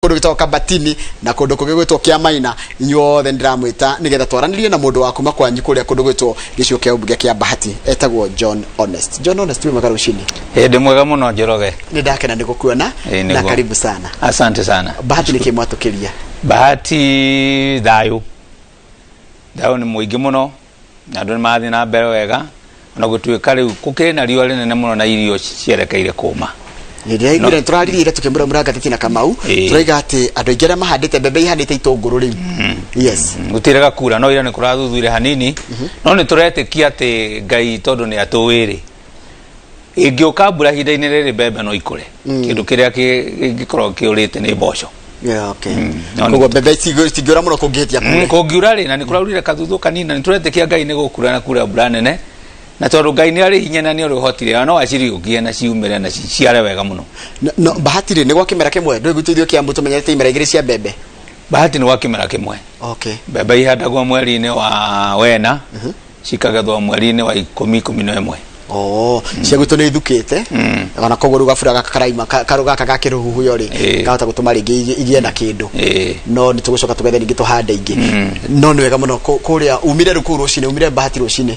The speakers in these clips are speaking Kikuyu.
Kũndũ gwĩtagwo Kabatini na kũndũ kũngĩ gwĩtwo Kĩamaina. Inyuothe nĩndĩramwĩta nĩgetha twaranĩrie na mũndũ wa kuma kwanyu kũrĩa kũndũ gwĩtwo gĩcigo kĩa ũmbunge kĩa Bahati, etagwo John Honest. John Honest, wĩ mwega rũcinĩ? Ĩ, ndĩ mwega mũno, Njoroge. Nĩ ndakena nĩ gũkuona. Ĩ, na nĩguo. Karibu sana. Asante sana. Bahati nĩ kĩ mwatũkĩria? Bahati thayũ, thayũ nĩ mũingĩ mũno na andũ nĩ marathiĩ na mbere wega, ona gũtuĩka rĩu gũkĩrĩ na riũa rĩnene mũno na irio cierekeire kũma. Nĩndĩraiguire tũraririe ira tũkĩmũra mũrangatĩti na Kamau. Tũraiga atĩ andũ aingĩ arĩa mahandĩte mbembe ihandĩte itũngũrũ rĩu, yes. Gũtirĩ gakura, no ira nĩ kũrathuthuire hanini, no nĩ tũretĩkia atĩ Ngai tondũ nĩ atũĩ rĩ, ĩngĩũka mbura ihinda-inĩ rĩrĩ mbembe no ikũre. Kĩndũ kĩrĩa kĩngĩkorwo kĩũrĩte nĩ mboco. Yeah, okay. No Koguo mbembe citingĩũra mũno kũngĩhĩtia kure. Kũngiura rĩ, na nĩ kũraurire kathuthu kanini, na nĩ tũretĩkia Ngai nĩ gũkura na kura mbura nene, na tondũ Ngai nĩ arĩ hinya na nĩ ũrĩ ũhoti rĩ, no aciriũkie na ciumĩre na ciciare wega mũno. No Bahati rĩ, nĩ gwa kĩmera kĩmwe? Ndũĩ gwitũ ithuĩ Kĩambu tũmenyerete imera igĩrĩ cia mbembe. Bahati nĩ gwa kĩmera kĩmwe. Mbembe ihandagwo mweri-inĩ wa wena, cikagethwo mweri-inĩ wa 10, 11. Oh, cia gwitũ nĩ ithukĩte ona, koguo rĩu gabura gaka karaima karũ gaka ga kĩrũhuhuyo rĩ, kahota gũtũma rĩngĩ igĩe na kĩndũ. No nĩ tũgũcoka tũgethe rĩngĩ tũhande ingĩ. No nĩ wega mũno. Kũrĩa umire rĩu kũu rũcinĩ, umire Bahati rũcinĩ?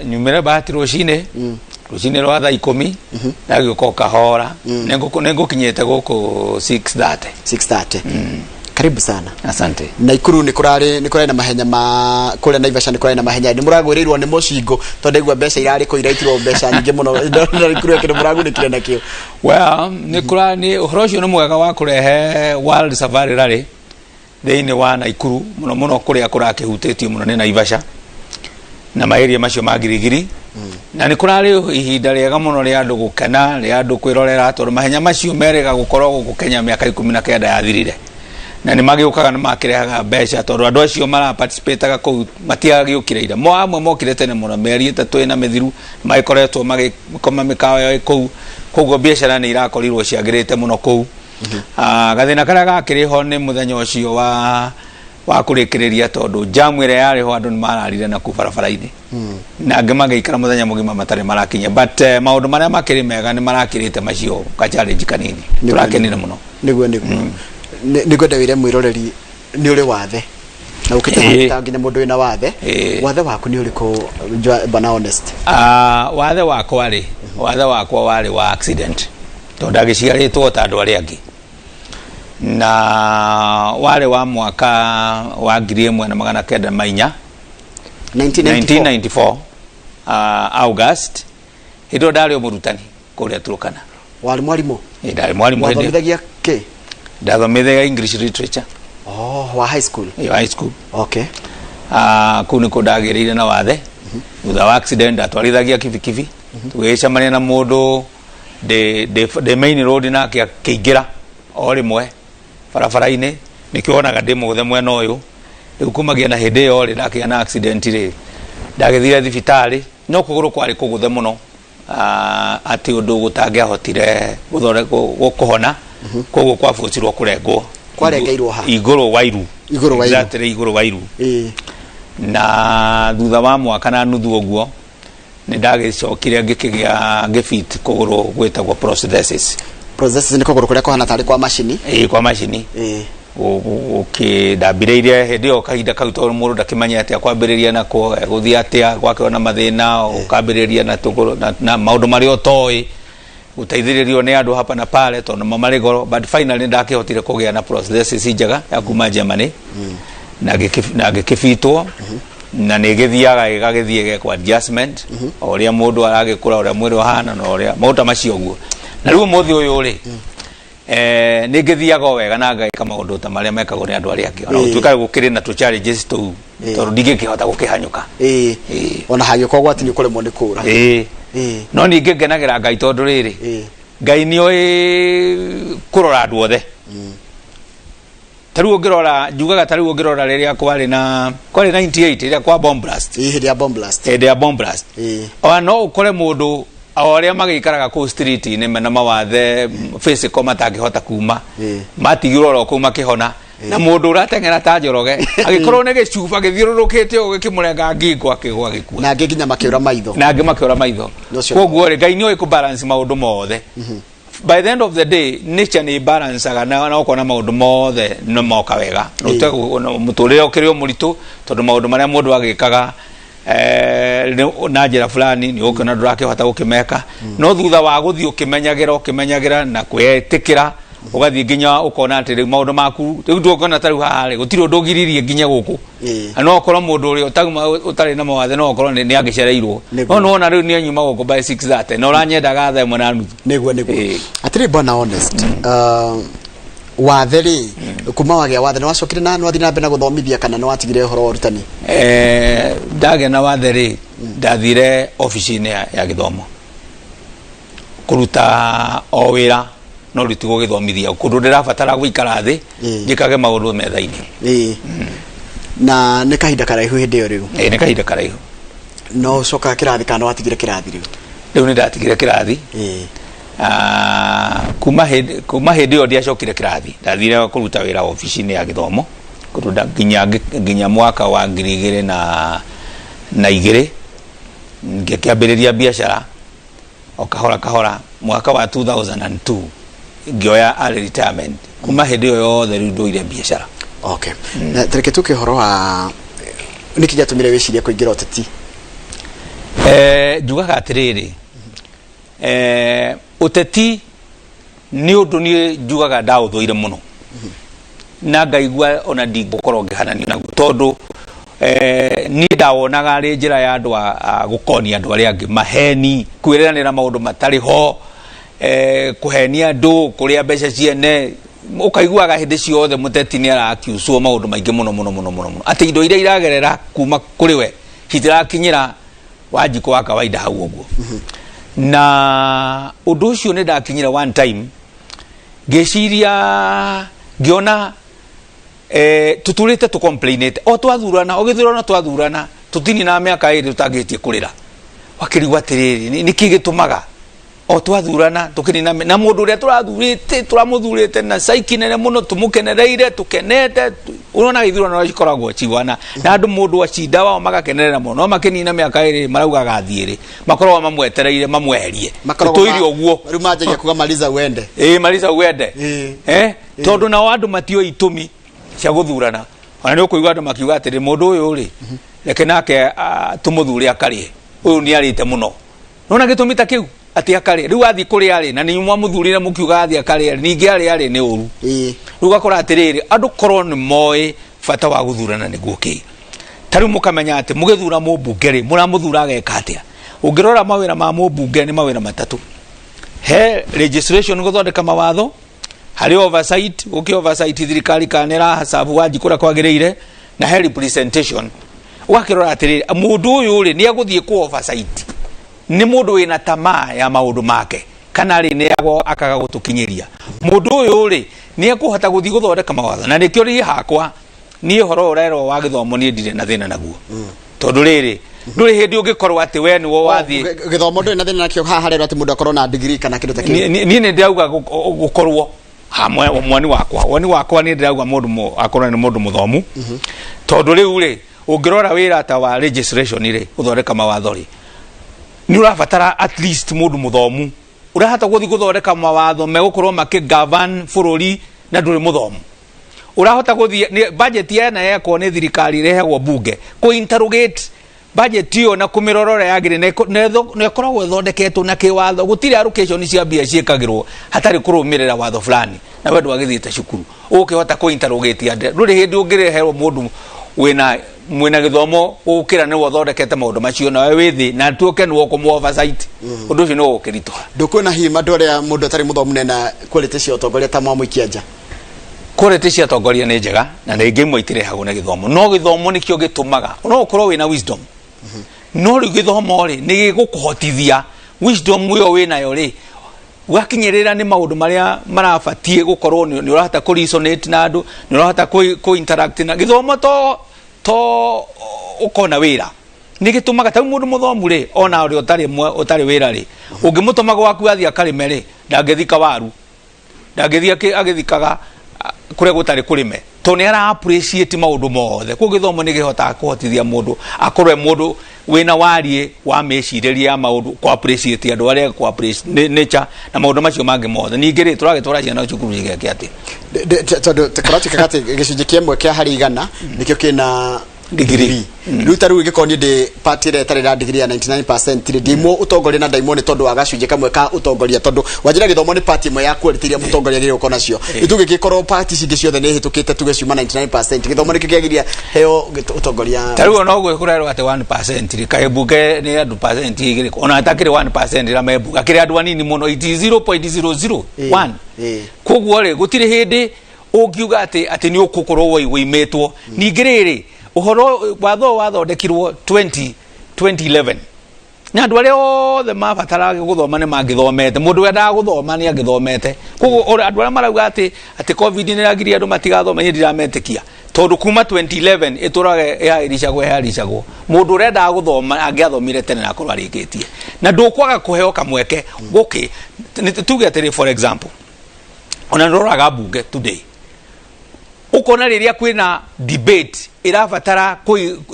Nyumire Bahati rũcinĩ rwa thaa 10, ndagĩũka o kahora. Nĩ ngũkinyĩte gũkũ 6:30. 6:30. Karibu sana. Asante. Naikuru nĩ kũrarĩ na mahenya ma kũrĩa Naivasha, nĩ kũrarĩ na mahenya, nĩ mũragwĩrĩirwo nĩ mũcingo tondũ ndaigua mbeca irarĩ kũ iraitirwo mbeca nyingĩ mũno na Naikuru kĩndũ mũragunĩkire nakĩo? Well, nĩ kũra nĩ ũhoro ũcio nĩ mwega wa kũrehe World Safari Rally thĩinĩ wa Naikuru, mũno mũno kũrĩa kũrakĩhutĩtio mũno nĩ Naivasha na maĩria macio ma Girigiri, na nĩ kũrarĩ ihinda rĩega mũno rĩa andũ gũkena, rĩa andũ kwĩrorera, tondũ mahenya macio merĩga gũkorwo gũkũ Kenya mĩaka 19 yathirire, na nĩ magĩũkaga nĩ makĩrehaga mbeca tondũ andũ acio maraparticipataga kũu matiagĩũkire ira, mo amwe mokire tene mũno mĩeri 3 ĩna mĩthiru, magĩkoretwo magĩkoma mĩkawa yao kũu, koguo biacara nĩ irakorirwo ciagĩrĩte mũno kũu. Ah, gathĩna karĩa gakĩrĩ ho nĩ mũthenya ũcio wa kũrĩkĩrĩria, tondũ jamu ĩrĩa yarĩ ho, andũ nĩ mararire na kũu barabara-inĩ na angĩ magĩikara mũthenya mũgima matarĩ marakinya, but maũndũ marĩa makĩrĩ mega nĩ marakĩrĩte macio ka challenge kanini. Tũrakenire mũno. Nĩguo nĩngwenda wĩre mwĩroreri nĩ ũrĩ wathe na ũkĩte ta nginya mũndũ wĩna wathe. Wathe waku nĩ ũrĩkũ, bwana Honest? Ah, wathe wakwa rĩ, wathe wakwa warĩ wa accident, tondũ ndagĩciarĩtwo ta andũ arĩa angĩ, na warĩ wa mwaka wa 1904. 1994. 1994, August, hĩndĩ ĩyo ndarĩ o mũrutani kũrĩa Turkana. Warĩ mwarimũ? Ĩ, ndarĩ mwarimũ hĩndĩ ĩyo. Wathomithagia kĩ? Ndathomithagia English literature. Oh, wa high school? Ĩ, high school. Kũu nĩkuo ndagĩrĩire na wathe thutha wa accident. Ndatwarithagia kibikibi, tũgĩgĩcemania na mũndũ ndĩ main road, nake akĩingĩra o rĩmwe barabara-inĩ, nĩkĩo wonaga ndĩ mũgũthe mwena ũyũ. Rĩu kumagia na hĩndĩ ĩyo rĩ, ndakĩgĩa na accident rĩ, ndagĩthire thibitarĩ, no kũgũrũ kwarĩ kũgũthe mũno, atĩ ũndũ gũtangĩahotire kũhona, koguo kwabutirwo kũrengwo. Kwarengeirwo ha? Igũrũ wa iru. Igũrũ wa iru. Exactly, igũrũ wa iru. Na thutha wa mwaka na nuthu ũguo nĩ ndagĩcokire ngĩkĩgĩa ngĩfit kũgũrũ gwĩtagwo prosthesis. Prosthesis nĩ kũgũrũ kũrĩa kũhana tarĩ kwa macini? Ĩĩ, kwa macini. Ndambĩrĩirie hĩndĩ ĩyo kahinda kau, tondũ mũndũ ndakĩmenya atĩa kwambĩrĩria nako, gũthiĩ atĩa, gwakĩo na mathĩna, ũkambĩrĩria na tũgũrũ na maũndũ marĩa ũtoĩ, gũteithĩrĩrio nĩ andũ hapa na pale tondũ mo marĩ goro, but finally ndakĩhotire kũgĩa na prosthesis njega ya kuma Germany na ngĩkĩbitwo, na nĩ ĩgĩthiaga ĩgagĩthiĩ ĩgekwo adjustment o ũrĩa mũndũ aragĩkũra, ũrĩa mwĩrĩ ũhana na ũrĩa maũndũ ta macio ũguo. Na rĩu ũmũthĩ ũyũ rĩ, nĩ ngĩthiaga o wega na ngaĩka maũndũ ta marĩa mekagwo nĩ andũ arĩa angĩ, ona gũtuĩka gũkĩrĩ na tũ challenges tũu, tondũ ndingĩkĩhota gũkĩhanyũka. Ona hagĩũka ũgwati nĩ ũkũremwo nĩ kũra. No ningĩ ngenagĩra Ngai, tondũ rĩrĩ, Ngai nĩ oĩ kũrora andũ othe. Ta rĩu ũngĩrora, njugaga ta rĩu ũngĩrora rĩrĩa kwarĩ na kwarĩ 98, rĩrĩa kwa bomb blast. Hĩndĩ ya bomb blast. Hĩndĩ ya bomb blast, ona no ũkore mũndũ o arĩa magĩikaraga kũu street-inĩ mena mawathe physical matangĩhota kuma, matigirwo oro kũu makĩhona, na mũndũ ũrateng'era ta Njoroge agĩkorwo nĩ gĩcuba gĩthiũrũrũkĩte ũguo gĩkĩmũrenga ngingo, akĩgwa, agĩkua. Na angĩ nginya makĩũra maitho. Na angĩ makĩũra maitho. Ũcio. Koguo rĩ, Ngai nĩ oĩ kũ balance maũndũ mothe. By the end of the day, nature nĩ balancaga na ũkona maũndũ mothe nĩ moka wega. Mũtũrĩre ũkĩrĩ o mũritũ, tondũ maũndũ marĩa mũndũ agĩkaga na njĩra fulani nĩ ũkĩona ndũrakĩhota gũkĩmeka, no thutha wa gũthiĩ ũkĩmenyagĩra na kwĩtĩkĩra, ũgathiĩ nginya ũkona atĩ rĩu maũndũ maku rĩu ndũngĩona ta rĩu haha rĩ, gũtirĩ ũndũ ũgiririe nginya gũkũ. Na no okorwo mũndũ ũrĩa ũtarĩ na mawathe, no okorwo nĩ angĩcereirwo. No nĩwona rĩu nĩ anyuma gũkũ by 6:30 na ũranyendaga 1:30. Nĩguo. Atĩrĩ, bwana Honest, wathe rĩ, kuma wagĩa wathe nĩ wacokire na nĩ wathiĩ na mbere na gũthomithia kana nĩ watigire ũhoro wa ũrutani? Ndagĩa na wathe rĩ, ndathire obici-inĩ ya gĩthomo kũruta o wĩra, no rĩu ti gũgĩthomithia kũndũ ndĩrabatara gũikara thĩ njĩkage maũndũ metha-inĩ. Ĩĩ, na nĩ kahinda karaihu hĩndĩ ĩyo rĩu? Ĩĩ, nĩ kahinda karaihu. No ũcokaga kĩrathi kana nĩ watigire kĩrathi rĩu? Rĩu nĩ ndatigire kĩrathi. Kuma hĩndĩ ĩyo ndiacokire kĩrathi, ndathire kũruta wĩra obici-inĩ ya gĩthomo kũruta nginya mwaka wa 2002, ngĩkĩambĩrĩria biacara o kahora kahora. Mwaka wa 2002 ngĩoya early retirement. Kuma hĩndĩ ĩyo yothe rĩu ndũire biacara. Okay, na tareke tuke ũhoro wa nĩkĩ gĩatũmire wĩcirie kũingĩra ũteti? Njugaga atĩrĩrĩ, ũteti nĩ ũndũ niĩ njugaga ndaũthũire mũno na ngaigua ona ndingũkorwo ngĩhananio naguo, tondũ niĩ ndawonaga arĩ njĩra ya andũ a gũkonia andũ arĩa angĩ maheni, kwĩranĩra maũndũ matarĩ ho, kũhenia andũ, kũrĩa mbeca ciene. Ũkaiguaga hĩndĩ ciothe mũteti nĩ arakiucwo maũndũ maingĩ mũno mũno mũno mũno mũno, atĩ indo iria iragerera kuma kũrĩ we citirakinyĩra Wanjikũ wa kawaida hau ũguo. Na ũndũ ũcio nĩ ndakinyire one time ngĩciria, ngĩona tũtũrĩte tũcomplainĩte o twathurana, o gĩthurano twathurana, tũtinina mĩaka 2 tũtangĩtie kũrĩra. Wakĩrigwo atĩrĩrĩ, nĩkĩ gĩtũmaga o twathurana tũkĩnina na mũndũ ũrĩa tũrathurĩte, tũramũthurĩte na caiki nene mũno, tũmũkenereire, tũkenete? Ũrona ithurano cikoragwo ciwana na andũ, mũndũ acinda wao magakenerera mũno, no makĩnina mĩaka 2 marauga agathiĩ rĩ, makoragwo mamwetereire mamweherie. Tũtũire ũguo. Rĩu manjagia kuga, "Maliza uende." Ĩĩ, "Maliza uende." Tondũ nao andũ matiũĩ itũmi cia gũthurana. Ona nĩ ũkũigua andũ makiuga atĩrĩ, mũndũ ũyũ rĩ, reke nake tũmũthure akarĩe, ũyũ nĩ arĩte mũno. Nona gĩtũmi ta kĩu atĩ akarĩe, rĩu athiĩ kũrĩa rĩ, na nĩ mwamũthurire mũkiuga athiĩ akarĩe, ningĩ arĩa rĩ, nĩ ũru. Rĩu ũgakora atĩrĩrĩ, andũ korwo nĩ moĩ bata wa gũthurana nĩguo kĩ, ta rĩu mũkamenya atĩ mũgĩthura mũmbunge rĩ, mũramũthura ageka atĩa. Ũngĩrora mawĩra ma mũmbunge nĩ mawĩra matatũ: he legislation, gũthondeka mawatho; harĩ oversight, gũkĩ oversight thirikari kana nĩ ĩrahacabu wanji kũrĩa kwagĩrĩire; na he representation. Ũgakĩrora atĩrĩrĩ, mũndũ ũyũ rĩ, nĩ agũthiĩ kũ oversight, nĩ mũndũ wĩna tamaa ya maũndũ make kana rĩ nĩ ago akaga gũtũkinyĩria? Mũndũ ũyũ rĩ, nĩ ekũhota gũthiĩ gũthondeka mawatho? Na nĩkĩo niĩ hakwa, niĩ ũhoro ũrerwo wa gĩthomo, niĩ ndirĩ na thĩna naguo, tondũ rĩrĩ, ndũrĩ hĩndĩ ũngĩkorwo atĩ we nĩwe wathiĩ Gĩthomo ndũrĩ na thĩna nakĩo haha harerwo atĩ mũndũ akorwo na degree kana kĩndũ ta kĩu? Niĩ nĩ ndĩrauga gũkorwo hamwe mwoni wakwa nĩ ndĩrauga mũndũ akorwo nĩ mũndũ mũthomu, tondũ rĩu rĩ, ũngĩrora wĩra ta wa legislation rĩ, gũthondeka mawatho rĩ, nĩ ũrabatara at least mũndũ mũthomu ũrahota gũthiĩ gũthondeka mawatho megũkorwo makĩ govern bũrũri. Na ndũrĩ mũthomu ũrahota gũthiĩ budget yena yekwo nĩ thirikari ĩrehagwo bunge, kũ interrogate budget ĩyo na kũmĩrora ũrĩa yagĩrĩire, na ĩkoragwo ĩthondeketwo na kĩwatho, gũtirĩ allocation cia mbia ciĩkagĩrwo hatarĩ kũrũmĩrĩra watho fulani, na we ndwagĩthiĩte cukuru ũkĩhota kũ interrogate andũ. Ndũrĩ hĩndĩ ũngĩreherwo mũndũ wĩna gĩthomo gũkĩra nĩwe ũthondekete maũndũ macio, nawe wĩ thĩ na tuoke nĩwe ũkũmũ oversight, ũndũ ũcio nĩ ũgũkĩritũha. Ndũkuona hihi andũ arĩa mũndũ atarĩ mũthomu nena quality cia ũtongoria ta mwamũikia nja? Quality cia atongoria nĩ njega, na rĩngĩ imwe itirehagwo na gĩthomo, no gĩthomo nĩkĩo gĩtũmaga no ũkorwo wĩna wisdom, no rĩu gĩthomo rĩ, nĩ gĩgũkũhotithia wisdom ĩyo wĩnayo rĩ, wakinyĩrĩra nĩ maũndũ marĩa marabatiĩ gũkorwo nĩ ũrahota kũ resonate na andũ, nĩ ũrahota kũ interact na gĩthomo to ũkona wĩra. Nĩ gĩtũmaga ta rĩu mũndũ mũthomu rĩ, ona ũrĩa ũtarĩ wĩra rĩ, ũngĩmũtũma gwaku athiĩ akarĩme rĩ, ndangĩthika waru, ndangĩthiĩ agĩthikaga kũrĩa gũtarĩ kũrĩme, tondũ nĩ ara appreciate maũndũ mothe. Koguo gĩthomo nĩ kĩhotaga kũhotithia mũndũ akorwo e mũndũ Wĩna wariĩ wa mĩcirĩrie ya maũndũ, kũ appreciate andũ arĩa, kũ appreciate nature na maũndũ macio mangĩ mothe. Ningĩ rĩ, tũragĩtwara ciana cukuru cigeke atĩ? Tondũ kũratuĩkaga atĩ gĩcunjĩ kĩa 1 kĩa harĩ igana nĩkĩo kĩna degree. Rĩu ta rĩu ĩngĩkorwo niĩ ndĩ party ĩrĩa ĩtarĩ na degree ya 99% rĩ, ndimwo ũtongoria na ndaimwo nĩ tondũ wa gacunjĩ kamwe ka ũtongoria, tondũ wanjĩra gĩthomo nĩ party ĩmwe ya quality iria mũtongoria agĩrĩirwo gũkorwo nacio. Itugĩgĩkorwo party ici ingĩ ciothe nĩ hĩtũkĩte, tuge ciuma 99%, gĩthomo nĩkĩo kĩagiria heo ũtongoria? Ta rĩu ona ũguo kũrerwo atĩ 1% rĩ, kaĩ mbunge nĩ andũ percent igĩrĩ? Ona atakĩrĩ 1% ĩrĩa me mbunge, akĩrĩ andũ anini mũno, it is 0.001. Koguo rĩ, gũtirĩ hĩndĩ ũngiuga atĩ nĩ ũgũkorwo wĩimĩtwo. Ningĩ rĩrĩ, ũhoro watho ũyũ wathondekirwo 20 2011 na andũ arĩa othe mabataraga gũthoma nĩ mangĩthomete. Mũndũ wendaga gũthoma nĩ angĩthomete. Koguo andũ arĩa marauga atĩ COVID nĩ ĩragiria andũ matigathome, niĩ ndirametĩkia, tondũ kuma 2011 ĩtũraga ĩhairicagwo ĩhairicagwo. Mũndũ ũrendaga gũthoma angĩathomire tene na akorwo arĩkĩtie, na ndũkwaga kũheo kamweke gũkĩ. Tuge atĩrĩ, for example, ona nĩroraga mbunge today, ukona rĩrĩa kwĩna debate ĩrabatara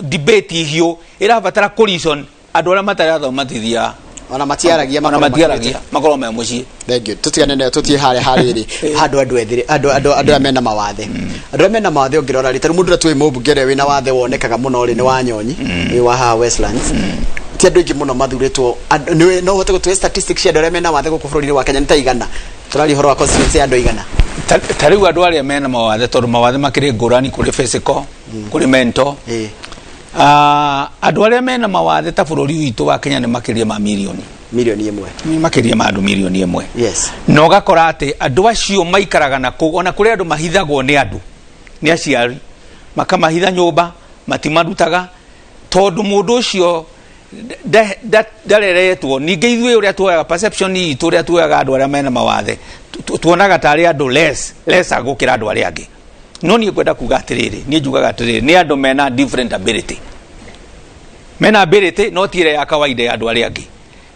debate hiũ, ĩrabatara kũ reason, andũ arĩa matarĩ athomu matithiaga. Ona matiaragia. Ona makorwo matiaragia, makorwo me mũciĩ. Thank you. Tutigane nayo, tutie harĩa harĩrĩ handũ andũ ethĩ, andũ arĩa mena mawathe, andũ arĩa mena mawathe. Ũngĩrora rĩ, tarĩu mũndũ ũrĩa tuĩ mũmbunge ũrĩa wĩna wathe wonekaga mũno rĩ, nĩ Wanyonyi wĩ wa haha Westlands. Ti andũ aingĩ mũno mathurĩtwo. No ũhote gũtũhe statistics cia andũ arĩa mena wathe gũkũ bũrũri-inĩ wa Kenya nĩ ta igana? Tũraria ũhoro wa constituency ya andũ igana. Ta rĩu andũ arĩa mena mawathe, tondũ mawathe makĩrĩ ngũrani, kũrĩ physical, kũrĩ mental. Andũ arĩa mena mawathe ta bũrũri witũ wa Kenya nĩ makĩria ma mirioni 1 mirioni. Nĩ makĩria ma andũ 1 mirioni. Na ũgakora atĩ andũ acio maikaraga na kũu, ona kũrĩ andũ mahithagwo nĩ andũ, nĩ aciari makamahitha nyũmba, matimarutaga, tondũ mũndũ ũcio ndareretwo. Ningĩ ithuĩ ũrĩa tuoyaga perception itũ, ũrĩa tuoyaga andũ arĩa mena mawathe, tuonaga tarĩ andũ lesser gũkĩra andũ arĩa angĩ. No niĩ ngwenda kuga atĩrĩrĩ, niĩ njugaga atĩrĩrĩ, nĩ andũ mena different ability, mena ability no ti ĩrĩa ya kawaida ya andũ arĩa angĩ.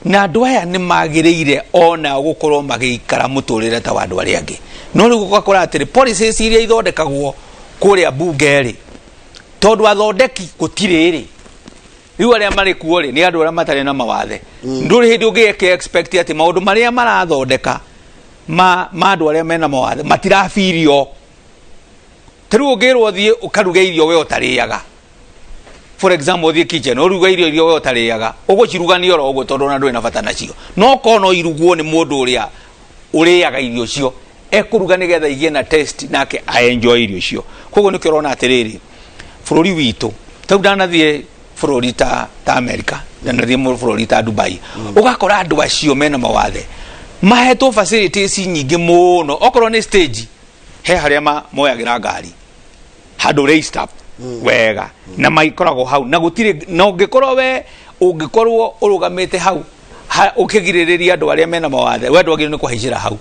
Na andũ aya nĩ magĩrĩire onao gũkorwo magĩikara mũtũrĩre ta wa andũ arĩa angĩ. No rĩu ũgakora atĩrĩ, policies iria ithondekagwo kũrĩa mbunge rĩ, tondũ athondeki gũtirĩ rĩ, rĩu arĩa marĩ kuo rĩ, nĩ andũ arĩa matarĩ na mawathe. Ndũrĩ hĩndĩ ũngĩke expect atĩ maũndũ marĩa marathondeka ma andũ arĩa mena mawathe matirabirio. Ta rĩu ũngĩrwo ũthiĩ ũkaruge irio we ũtarĩaga, for example, ũthiĩ kitchen ũruge irio iria we ũtarĩaga, ũgũcirugania oro ũguo, tondũ ona ndũrĩ na bata nacio. No korwo no irugwo nĩ mũndũ ũrĩa ũrĩaga irio icio, ekũruga nĩgetha igĩe na taste nake aenjoy irio icio. Koguo nĩkĩo ũrona atĩrĩrĩ, bũrũri witũ tau, ndanathiĩ bũrũri ta America, ndanathiĩ bũrũri ta Dubai, ũgakora andũ acio mena mawathe mahetwo facilities nyingĩ mũno. Okorwo nĩ stage, he harĩa moyagĩra ngari handũ raised up wega, na maikoragwo hau na gũtirĩ na ũngĩkorwo we ũngĩkorwo ũrũgamĩte hau ũkĩgirĩrĩria andũ arĩa mena mawathe, we ndwagĩrĩirwo nĩ kũhaicĩra hau.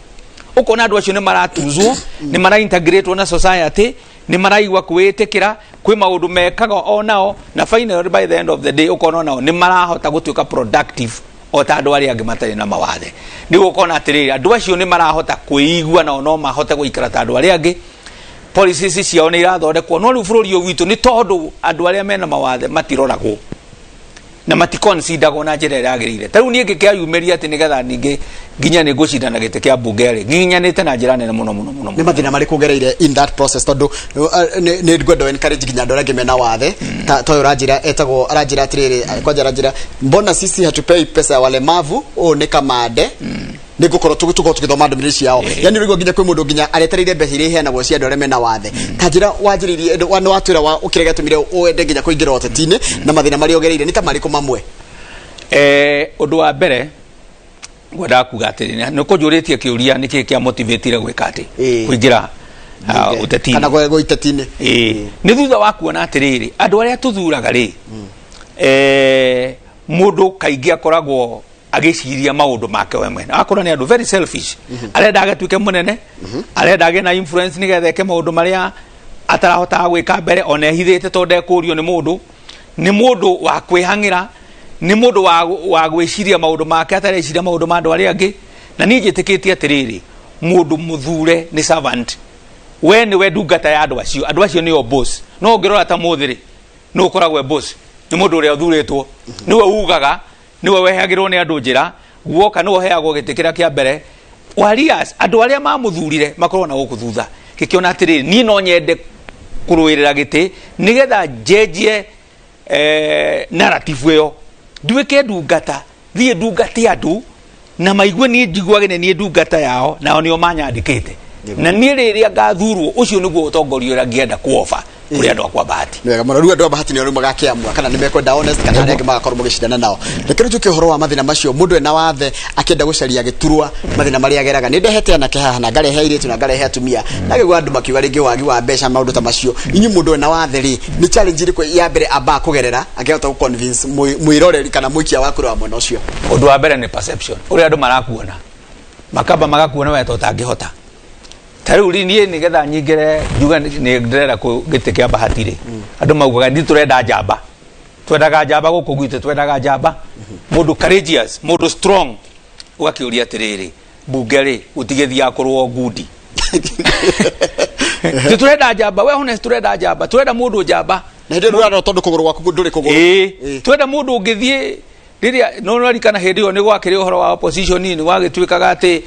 Ũkona andũ acio nĩ maratuzwo, nĩ maraintegratwo na society, nĩ maraigua kwĩĩtĩkĩra, kwĩ maũndũ mekaga onao, na finally by the end of the day ũkona onao nĩ marahota gũtuĩka productive o ta andũ arĩa angĩ matarĩ na mawathe. Nĩguo ũkona atĩrĩrĩ, andũ acio nĩ marahota kwĩigua nao no mahote gũikara ta andũ arĩa angĩ, policies ciao nĩ irathondekwo. No rĩu bũrũri ũyũ witũ, nĩ tondũ andũ arĩa mena mawathe matiroragwo na maticonsideragwo na njĩra ĩrĩa yagĩrĩire. Ta rĩu niĩ ngĩkĩayumĩria atĩ nĩgetha ningĩ nginya nĩ ngũcindana gĩtĩ kĩa mbunge rĩ, nginyanĩte na njĩra nene mũno mũno mũno. Nĩ mathĩna marĩkũ ũgereire in that process? Tondũ nĩ ngwenda encourage nginya andũ arĩa angĩ mena wathe ta ũyũ ũranjĩra etagwo, aranjĩra atĩrĩrĩ, kwanja aranjĩra, "Mbona sisi hatupei pesa ya walemavu?" Ũũ nĩ Kamande. Nĩ ngũkorwo tũgũkorwo tũgĩthoma ndũmĩrĩri ciao. Yani rĩu nginya kwĩ mũndũ nginya aretereire mbeca iria iheanagwo cia andũ arĩa mena wathe. Ta njĩra wanjĩrĩirie, nĩ watwĩra wa ũkĩrĩa gĩatũmire wende nginya kũingĩra ũteti-inĩ na mathĩna marĩa ũgereire nĩ ta marĩkũ mamwe? Ũndũ wa mbere ngwendaga kuga atĩrĩ, nĩ kũnjũrĩtie kĩũria nĩkĩ kĩa motivatire gwĩka atĩ kũingĩra ũteti-inĩ kana gwe iteti-inĩ. Ĩĩ, nĩ thutha wa kuona atĩrĩrĩ, andũ arĩa tũthuraga rĩ, mũndũ kaingĩ akoragwo agĩciria maũndũ make we mwene, akorwo nĩ andũ very selfish, arenda agatuĩke mũnene, arenda agĩe na influence nĩgetha eke maũndũ marĩa atarahotaga gwĩka mbere, ona ehithĩte tondũ ndekũrio nĩ mũndũ. Nĩ mũndũ wa kwĩhang'ĩra, nĩ mũndũ wa gwĩciria maũndũ make, atareciria maũndũ ma andũ arĩa angĩ. Na niĩ njĩtĩkĩtie atĩrĩrĩ, mũndũ mũthure nĩ servant, we nĩwe ndungata ya andũ acio, andũ acio nĩo boss. No ũngĩrora ta mũthĩ rĩ, nĩ ũkoragwo e boss? Nĩ mũndũ ũrĩa ũthurĩtwo, nĩwe ugaga, nĩwe wehagĩrwo nĩ andũ njĩra guoka, nĩwe ũheagwo gĩtĩ kĩrĩa kĩa mbere. Warias andũ arĩa mamũthurire makorwo na gũkũ thutha gĩkĩona atĩrĩrĩ, niĩ no nyende kũrũĩrĩra gĩtĩ nĩgetha njenjie narrative ĩyo, nduĩke ndungata, thiĩ ndungate andũ na maigue niĩ njiguage nĩ niĩ ndungata yao, nao nĩo manyandĩkĩte. Na niĩ rĩrĩa ngathurwo, ũcio nĩguo ũtongoria ũrĩa ngĩenda kuoba kũrĩ andũ akwa Bahati. Nĩ wega mũno. Rĩu andũ a Bahati nĩo rĩu magakĩamua kana nĩ mekwenda Honest kana arĩa angĩ magakorwo mũgĩcindana nao. Reke rĩu tũke ũhoro wa mathĩna macio mũndũ ena wathe akĩenda gũcaria gĩturwa, mathĩna marĩa ageraga. Nĩ ndehete anake haha na ngarehe airĩtu na ngarehe atumia, na ngĩgua andũ makiuga rĩngĩ wagi wa mbeca, maũndũ ta macio. Inyuĩ mũndũ ena wathe rĩ, nĩ challenge ĩrĩkũ ya mbere ambaga kũgerera akĩhota gũ-convince mwĩroreri kana mũikia wa kura wa mwena ũcio? Ũndũ wa mbere nĩ perception, ũrĩa andũ marakuona, makamba magakuona we ta ũtangĩhota. Ta rĩu rĩ, niĩ nĩgetha nyingĩre njuge nĩ ndĩrenda gĩtĩ kĩa Bahati rĩ, andũ maugaga nĩ tũrenda njamba, twendaga njamba gũkũ gwitũ, twendaga njamba, mũndũ courageous, mũndũ strong. Ũgakĩũria atĩrĩrĩ, mbunge rĩ, gũtigĩthiaga kũrũo ngundi? Ti tũrenda njamba, we Honest, tũrenda njamba, tũrenda mũndũ njamba. Na hĩndĩ ĩyo ndũrarora tondũ kũgũrũ gwaku ndũrĩ kũgũrũ. Ĩĩ, twenda mũndũ ũngĩthiĩ rĩrĩa no rarikana hĩndĩ ĩyo nĩ gwakĩrĩ ũhoro wa opposition, nĩ gwagĩtuĩkaga atĩ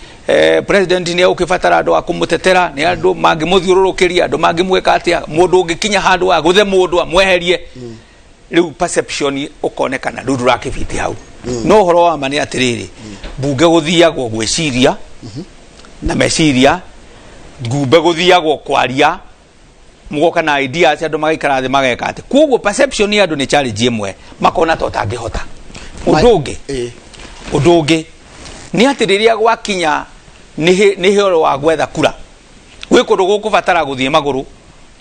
president nĩ egũkĩbatara andũ a kũmũtetera, nĩ andũ mangĩmũthiũrũrũkĩria, andũ mangĩmwĩka atĩa, mũndũ ũngĩkinya handũ agũthe mũndũ amweherie. Rĩu perception ũkonekana rĩu ndũrakĩbiti hau. No ũhoro wa ma nĩ atĩrĩrĩ, mbunge gũthiagwo gwĩciria na meciria, ngumbe gũthiagwo kwaria, mũgoka na ideas, andũ magaikara thĩ mageka atĩ. Koguo perception ya andũ nĩ challenge ĩmwe, makona ta ũtangĩhota. Ũndũ ũngĩ, ũndũ ũngĩ nĩ atĩ rĩrĩa gwakinya nĩ ũhoro wa gwetha kura, gwĩ kũndũ gũkũbatara gũthiĩ magũrũ,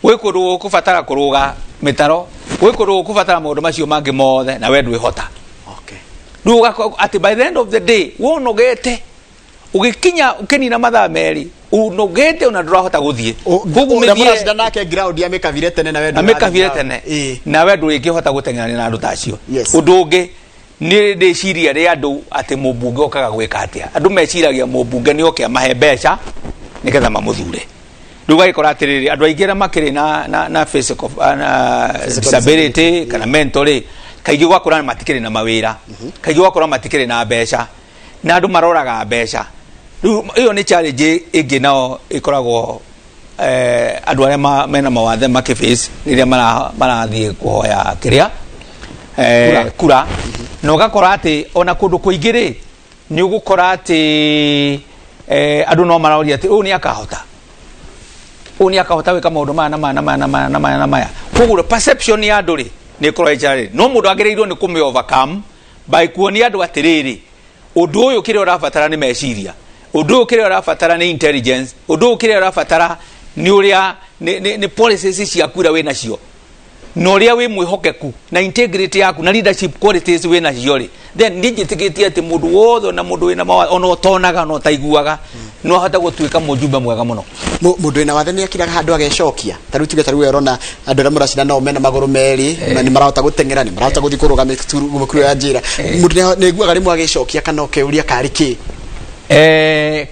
gwĩ kũndũ gũkũbatara kũrũga mĩtaro, gwĩ kũndũ gũkũbatara maũndũ macio mangĩ mothe, na we ndwĩhota. Rĩu ũgakorwo atĩ by the end of the day wonogete, ũgĩkinya ũkĩnina mathaa 2 unogete, ona ndũrahota gũthiĩ. Koguo ũrĩa mũracinda nake ground ya mĩkabire tene na we na ndũrathiĩ mĩkabire ground. tene na we ndũrĩkĩhota gũteng'erania na andũ ta acio. Ũndũ ũngĩ nĩ rĩciria rĩa andũ atĩ mũmbunge okaga gwĩka atĩa. Andũ meciragia mũmbunge nĩ oke amahe mbeca nĩgetha mamũthure. Rĩu ũgagĩkora atĩrĩrĩ, andũ aingĩ arĩa makĩrĩ na physical, na disability kana mental rĩ, kaingĩ ũgakora matikĩrĩ na mawĩra, kaingĩ ũgakora matikĩrĩ na mbeca, na andũ maroraga mbeca. Rĩu ĩyo nĩ challenge ĩngĩ nao ĩkoragwo andũ arĩa mena mawathe makĩface rĩrĩa marathiĩ kũhoya kĩrĩa kura. Na ũgakora atĩ ona kũndũ kũingĩ rĩ, nĩ ũgũkora atĩ andũ no maroria atĩ ũyũ nĩ akahota, ũyũ nĩ akahota gwĩka maũndũ maya na maya na maya na maya na maya na maya. Koguo perception ya andũ rĩ, nĩ ĩkoragwo ĩ challenge, no mũndũ agĩrĩirwo nĩ kũmĩ overcome by kuonia andũ atĩrĩrĩ, ũndũ ũyũ kĩrĩa ũrabatara nĩ meciria, ũndũ ũyũ kĩrĩa ũrabatara nĩ intelligence, ũndũ ũyũ kĩrĩa ũrabatara nĩ ũrĩa nĩ policies ciaku iria wĩ nacio na ũrĩa wĩ mwĩhokeku na integrity yaku na leadership qualities wĩ nacio rĩ. Then niĩ njĩtĩkĩtie atĩ mũndũ wothe, ona mũndũ wĩna mawathe, ona ũtonaga, ona ũtaiguaga, no ahote gũtuĩka mũjumbe mwega mũno. Mũndũ wĩna wathe nĩ akiraga handũ agecokia? Ta rĩu tuge, ta rĩu we ũrona andũ arĩa mũracinda nao mena magũrũ merĩ na nĩ marahota gũteng'era, nĩ marahota gũthiĩ kũrũga mĩkuru ya njĩra. Mũndũ nĩ aiguaga rĩmwe agĩcokia kana ũkeuria karĩ kĩ?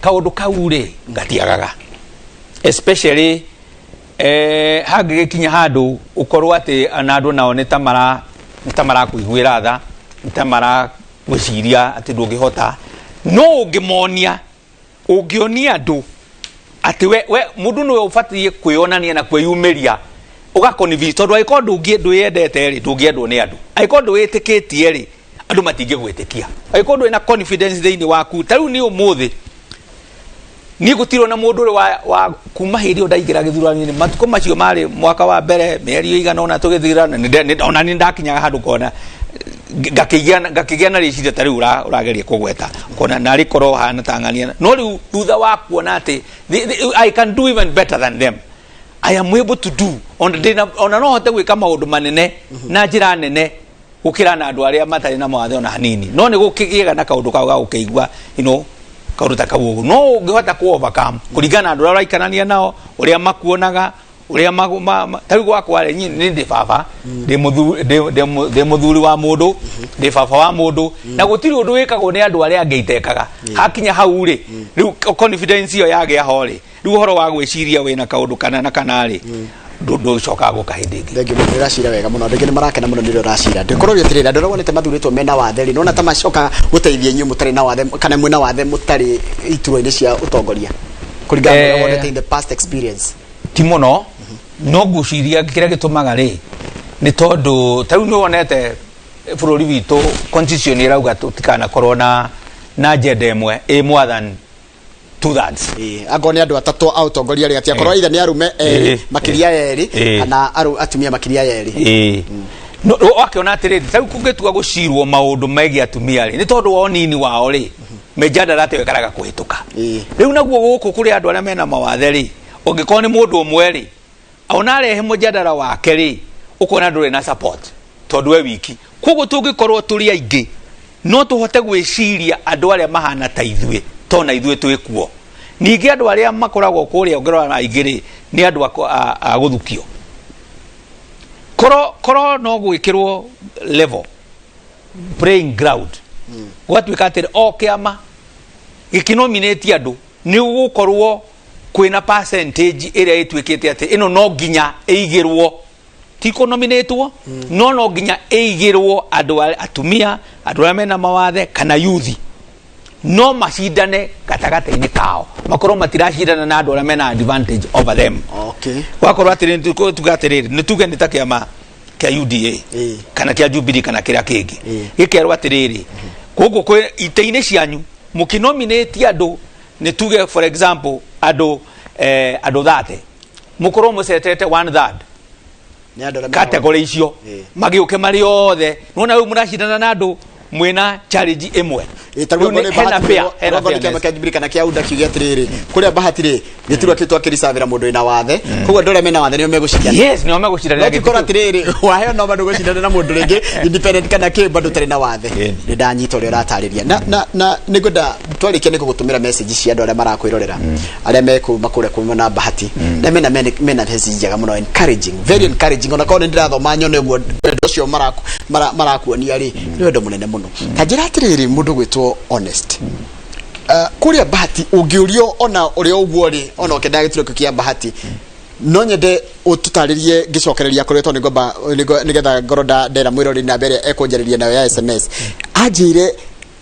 Kaũndũ kau rĩ, gatiagaga, especially hangĩgĩkinya handũ ũkorwo atĩ na andũ nao nĩ ta marakũiguĩra tha, nĩ ta maragwĩciria atĩ ndũngĩhota. No ũngĩmonia, ũngĩonia andũ atĩ we mũndũ nĩwe ũbatiĩ kwĩonania na kwĩyumĩria, ũgaconvince, tondũ angĩkorwo ndwĩyendete rĩ, ndũngĩendwo nĩ andũ. Angĩkorwo ndwĩtĩkĩtie rĩ, andũ matingĩgwĩtĩkia. Angĩkorwo ndũrĩ na confidence thĩinĩ waku, ta rĩu niĩ ũmũthĩ niĩ gũtirĩ ona mũndũ ũrĩ wa kuma hĩndĩ ĩyo ndaingĩra gĩthurano-inĩ, matukũ macio marĩ mwaka wa mbere, mĩeri ĩigana ũna tũgĩthurana, ona nĩ ndakinyaga handũ ngona ngakĩgĩa na rĩciria ta rĩu ũrageria kũgweta, kona narĩ korwo hana ta ng'ania. No rĩu thutha wa kuona atĩ I can do even better than them, I am able to do, ona ona no hote gwĩka maũndũ manene na njĩra nene gũkĩra na andũ arĩa matarĩ na mawathe ona hanini. No nĩ gũkĩgĩaga na kaũndũ kau ga gũkĩigua kaũndũ ta kau ũguo, no ũngĩhota ku overcome kũringana na andũ arĩa ũraikarania nao, ũrĩa makuonaga, ũrĩa ta rĩu gwakwa rĩ, niĩ nĩ ndĩ baba, ndĩ mũthuri wa mũndũ, ndĩ baba wa mũndũ, na gũtirĩ ũndũ wĩkagwo nĩ andũ arĩa angĩ itekaga. Hakinya hau rĩ, rĩu confidence ĩyo yagĩa ho rĩ, rĩu ũhoro wa gwĩciria wĩna kaũndũ kana na kana rĩ, Ndũgĩcokaga gũka hĩndĩ ĩngĩ. Thengiũ mũno, nĩũracira wega mũno. Andũ aingĩ nĩ marakena mũno nĩ ũrĩa ũracira. Ndĩkorwo atĩrĩrĩ, andũ arĩa wonete mathurĩtwo mena wathe rĩ, nĩwona ta macoka gũteithia inyuĩ mũtarĩ na wathe kana mwĩna wathe mũtarĩ iturwa-inĩ cia ũtongoria kũringana na ũrĩa wonete in the past experience? Ti mũno, no ngwĩciria kĩrĩa gĩtũmaga rĩ nĩ tondũ ta rĩu nĩ wonete bũrũri witũ constitution ĩrauga tũtikanakorwo na agenda ĩmwe ĩ more than 2/3. Ĩĩ, angorwo nĩ andũ atatũ a ũtongoria rĩ, atĩ akorwo either nĩ arũme erĩ makĩria ya erĩ kana atumia makĩria ya erĩ. Ĩĩ. No, wakĩona atĩrĩrĩ, ta rĩu kũngĩtua gũcirwo maũndũ megiĩ atumia rĩ, nĩ tondũ wa ũnini wao rĩ, mĩjadala atĩ ĩkaraga kũhĩtũka. Rĩu naguo gũkũ kũrĩ andũ arĩa mena mawathe rĩ, ũngĩkorwo nĩ mũndũ ũmwe rĩ, ona arehe mũjadala wake rĩ, ũkona ndũrĩ na support tondũ we wiki. Koguo tũngĩkorwo tũrĩ aingĩ no tũhote gwĩciria andũ arĩa mahana ta ithuĩ, tondũ na ithuĩ twĩ kuo. Ningĩ andũ arĩa makoragwo kũrĩa ũngĩrora aingĩ rĩ, nĩ andũ a gũthukio. Korwo no gwĩkĩrwo level playing ground, gũgatuĩka atĩrĩ o kĩama gĩkĩnominate andũ nĩ gũgũkorwo kwĩna percentage ĩrĩa ĩtuĩkĩte atĩ ĩno no nginya ĩigĩrwo, ti kũnominatwo, no nginya ĩigĩrwo andũ atumia, andũ arĩa mena mawathe kana yuthi, no macindane gatagatĩ-inĩ kao, makorwo matiracindana na andũ arĩa mena advantage over them. Gwakorwo atĩrĩ, tuge atĩrĩrĩ, nĩ tuge nĩ ta kĩama kĩa UDA kana kĩa Jubilee kana kĩrĩa kĩngĩ, gĩkerwo atĩrĩrĩ, gũkũ kwĩ itĩ-inĩ cianyu mũkĩnominate andũ, nĩ tuge for example andũ 30, mũkorwo mũcetete 1/3 Nĩ andũ arĩa mena category icio, magĩũke marĩ othe. Nĩwona rĩu mũracindana na andũ mwĩna challenge ĩmwe. Ĩ, ta rĩu Rĩu okorwo nĩ hena Bahati, hena okorwo nĩ kĩama fairness. kĩa Jubilee kana kĩa UDA kiuge atĩrĩrĩ, kũrĩa Bahati rĩ, gĩturwa kĩu twakĩricabĩra mũndũ wĩna wathe, koguo andũ arĩa mena wathe nĩo megũcindana. Yes, nĩo megũcindana. No tikorwo atĩrĩrĩ, waheo no bado gũcindana na mũndũ rĩngĩ independent kana kĩ, bado ũtarĩ na wathe. Nĩ ndanyita ũrĩa ũratarĩria, na nĩngwenda twarĩkia nĩ gũgũtũmĩra message cia andũ arĩa marakwĩrorera, arĩa mekuma kũrĩa kuma na Bahati, na mena message njega mũno, encouraging, very encouraging. Ona korwo nĩ ndĩrathoma nyone ũguo wendo ũcio marakuonia rĩ, nĩ wendo mũnene mũno. Ta njĩra atĩrĩrĩ, mũndũ gwĩtwo Honest, kũrĩa Bahati ũngĩũrio ona ũrĩa ũguo rĩ, ona ũkĩendaga gĩturwa kĩu kĩa Bahati, no nyende ũtũtarĩrie ngĩcokereria kũrĩa, tondũ nĩngwamba nĩgetha ngorwo ndera mwĩrori na mbere ekũnjarĩria nayo ya SMS, anjĩre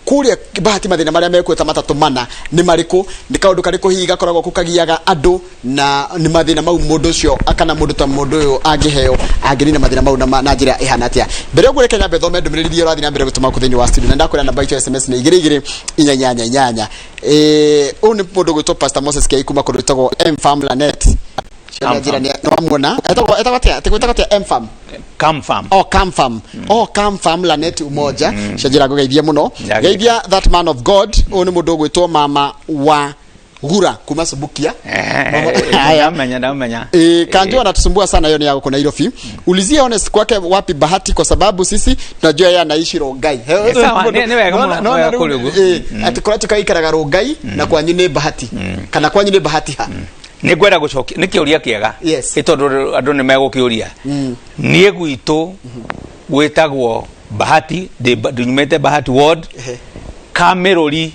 kũrĩa Bahati mathĩna marĩa mekuo ta matatũ mana nĩ marĩkũ, nĩ kaũndũ karĩkũ hihi gakoragwo kũ kagiaga andũ, na nĩ mathĩna mau mũndũ ũcio kana mũndũ ta mũndũ ũyũ angĩheo angĩnina mathĩna mau na njĩra ĩhana atĩa. Mbere ũguo reke nyambe thome ndũmĩrĩri iria ũrathiĩ na mbere gũtũma gũkũ thĩinĩ wa studio, na ndakwĩra namba itũ ya SMS nĩ 22488. Ũyũ nĩ mũndũ gwĩtwo Pastor Moses Kei kuma kũndũ gwĩtagwo M Farm Lanet. Cam Njĩra nĩ nĩwamuona etagwo atĩa? Atĩ gwĩtagwo atĩa? M Farm? Cam Farm. Oh, Cam Farm. Oh, Cam Farm Lanet Umoja. Cenjera ngũgeithie mũno. Njagĩrĩka. Geithia that man of God. Ũyũ nĩ mũndũ ũgwĩtwo Mama wa Gura kuma Subukia. Haya. Ndamenya. Kanjo anatusumbua sana, hiyo ni ya huko Nairobi. Ulizie Honest kwake wapi Bahati, kwa sababu sisi tunajua yeye anaishi Rongai. Sawa, nĩ wega mũno, Naona wega rĩu, kũrĩ ũguo. Atĩ kũrĩa tukaikaraga Rongai na kwanyu nĩ Bahati. Kana kwanyu nĩ Bahati ha? Nĩ ngwenda gũcokia, nĩ kĩũria kĩega. Nĩ tondũ andũ nĩ megũkĩũria. Niĩ gwitũ gwĩtagwo Bahati, ndiumĩte Bahati ward, Kamĩrũri,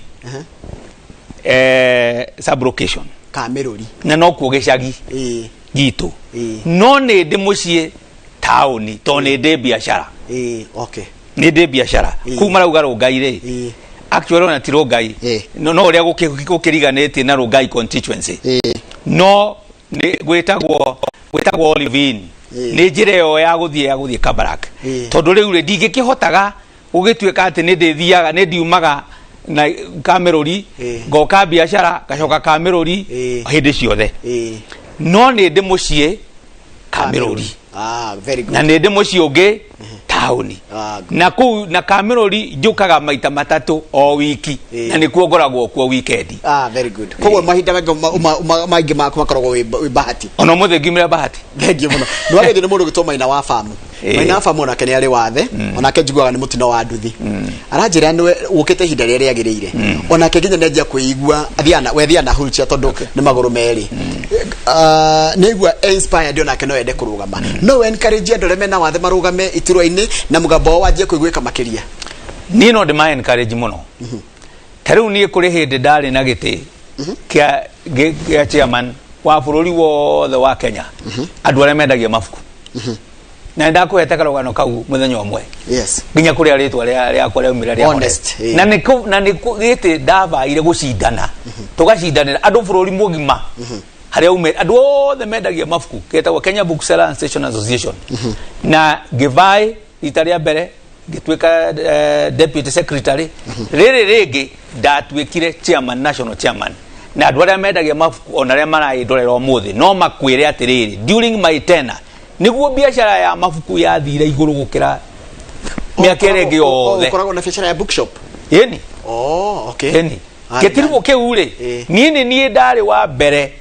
sub-location. Kamĩrũri. Na nokuo gĩcagi gitũ. No nĩ ndĩ mũciĩ taũni tondũ nĩ ndĩ biacara. Okay. Nĩ ndĩ biacara. Kũu marauga Rongai rĩ, actually ona ti Rongai. No ũrĩa gũkĩriganĩtie na Rongai constituency. No nĩ gwĩtagwo Olive Inn. Nĩ njĩra ĩyo ya gũthiĩ Kabarak. Tondũ rĩu rĩ, ndingĩkĩhotaga gũgĩtuĩka atĩ nĩ ndĩthiaga, nĩ ndiumaga na Kamĩrũri, ngoka biacara, ngacoka Kamĩrũri hĩndĩ ciothe. No nĩ ndĩ mũciĩ Kamĩrũri. Very good. Na nĩ ndĩ mũciĩ ũngĩ taũni. Good. Na kũu na Kamĩrũri njũkaga maita matatũ o wiki. Na nĩkuo ngoragwo kuo weekend. Very good. Koguo mahinda maingĩ maingĩ maku makoragwo wĩ Bahati. Ona ũmũthĩ ngiumĩra Bahati. Thank you mũno. Nĩ wagĩrĩire nĩ mũndũ gwĩtwo Maina wa Famu. Maina wa Famu onake nĩ arĩ wathe, onake njiguaga nĩ mũtino wa nduthi. Aranjĩra nĩwe ũkĩte ihinda rĩrĩa rĩagĩrĩire. Onake nginya nĩ anjia kwĩigua, athiaga na, we athiaga na wheelchair tondũ nĩ magũrũ merĩ. Nĩ aigua inspired onake no ende kũrũgama. No encourage andũ arĩa mena wathe marũgame iturwa-inĩ na mũgambo wao wanjie kũiguĩka makĩria. Niĩ no ndĩma encourage mũno. Ta rĩu niĩ kũrĩ hĩndĩ ndarĩ na gĩtĩ kĩa chairman Wa bũrũri wothe wa Kenya, andũ arĩa mendagia mabuku, na nĩndakũhete karũgano kau mũthenya ũmwe nginya kũrĩa rĩtwa rĩakwa rĩaumĩra rĩa Honest, Honest. Na nĩkũ gĩtĩ ndavaire gũcindana, tũgacindanĩra andũ bũrũri mũgima harĩa ume andũ othe mendagia mabuku, getagwo Kenya Bookseller and Station Association, na ngĩvaĩ rita rĩa mbere ngĩtuĩka deputy secretary. Rĩrĩ rĩngĩ ndatuĩkire chairman, national chairman, na andũ arĩa mendagia mabuku ona arĩa maraĩndorera ũmũthĩ no makwĩre atĩrĩrĩ, during my tenure nĩguo biacara ya mabuku yathire igũrũ gũkĩra mĩaka ĩrĩa ĩngĩ yothe. Ũkoragwo na biacara ya bookshop? Ĩni. Oh, okay. Ĩni. Gĩtiribũ kĩu rĩ, niĩ nĩ niĩ ndarĩ wa mbere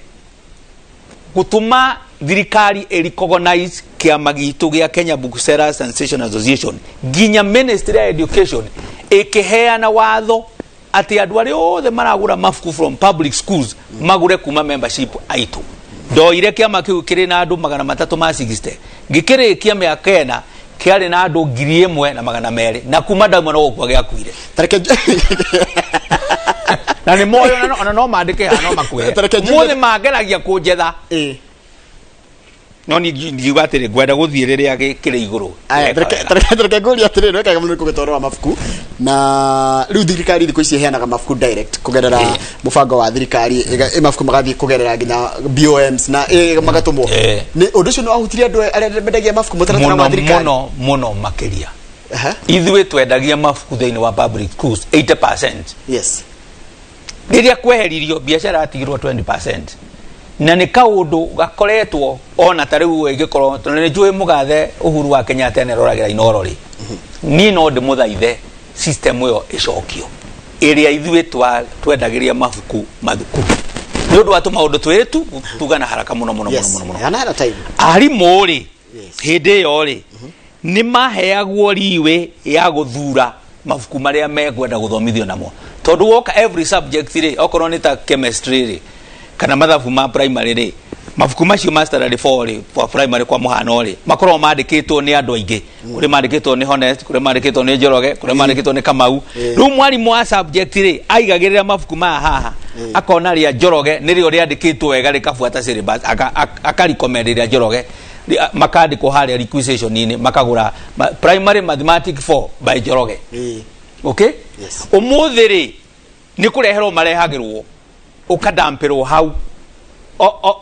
gũtũma thirikari ĩrecognize kĩama gitũ gĩa Kenya Booksellers and Station Association, nginya Ministry ya Education ĩkĩheana watho atĩ andũ arĩa othe maragũra mabuku from public schools magũre kuma membership aitũ. Ndoire kĩama kĩu kĩrĩ na andũ 360, ngĩkĩrĩkia mĩaka 4 kĩarĩ na andũ 1200, na kuma ndauma no gũkua gĩakuire. Tareke Na nĩ moyo ona no mandĩke haha no makwĩre. Tareke Mũthĩ mangeragia kũnjetha, no niĩ ngiuga atĩrĩ, ngwenda gũthiĩ rĩrĩa kĩrĩ igũrũ. Aya, Weka wega. Tareke ngũrie atĩrĩrĩ, wekaga mũno kũgĩtwarwo wa mabuku, na rĩu thirikari thikũ ici ĩheanaga mabuku direct kũgerera mũbango wa thirikari, mabuku magathiĩ kũgerera nginya BOMs na magatũmwo. Nĩ ũndũ ũcio nĩ wahutirie andũ arĩa mendagia mabuku, mũtaratara Mũno. wa thirikari? Mũno mũno makĩria. Ithuĩ twendagia mabuku thĩinĩ wa public schools 80%. Rĩrĩa kweheririo, biacara yatigirwo 20%, na nĩ kaũndũ gakoretwo ona ta rĩu ĩngĩkorwo, tondũ nĩ njũĩ mũgathe Uhuru wa Kenyatta nĩaroragĩra Inoro rĩ, niĩ no ndĩmũthaithe system ĩyo ĩcokio ĩrĩa ithuĩ twendagĩria mabuku mathukuru, nĩ ũndũ wa tũmaũndũ twĩrĩ tu tugana haraka mũno mũno mũno mũno mũno. Heana hena time. Arimũ rĩ, hĩndĩ ĩyo rĩ, nĩ maheagwo riwe ya gũthura mabuku marĩa mekwenda gũthomithio namo, tondũ woka every subject rĩ, okorwo nĩ ta chemistry rĩ, kana mathabu ma primary rĩ, mabuku macio ma standard 4 rĩ, kwa primary kwa mũhano rĩ, makoragwo mandĩkĩtwo nĩ andũ aingĩ. Kũrĩ mandĩkĩtwo nĩ Honest, kũrĩ mandĩkĩtwo nĩ Njoroge, kũrĩ mandĩkĩtwo nĩ Kamau. Rĩu mwarimũ wa subject rĩ, aigagĩrĩra mabuku maya haha, akona rĩa Njoroge nĩrĩo rĩandĩkĩtwo wega, rĩkabuata syllabus, akarecommend rĩa Njoroge. Makandĩkwo harĩa requisition-inĩ, makagũra Primary Mathematics 4 by Njoroge. Okay. Ũmũthĩ rĩ, nĩ kũreherwo marehagĩrwo, ũkadampĩrwo hau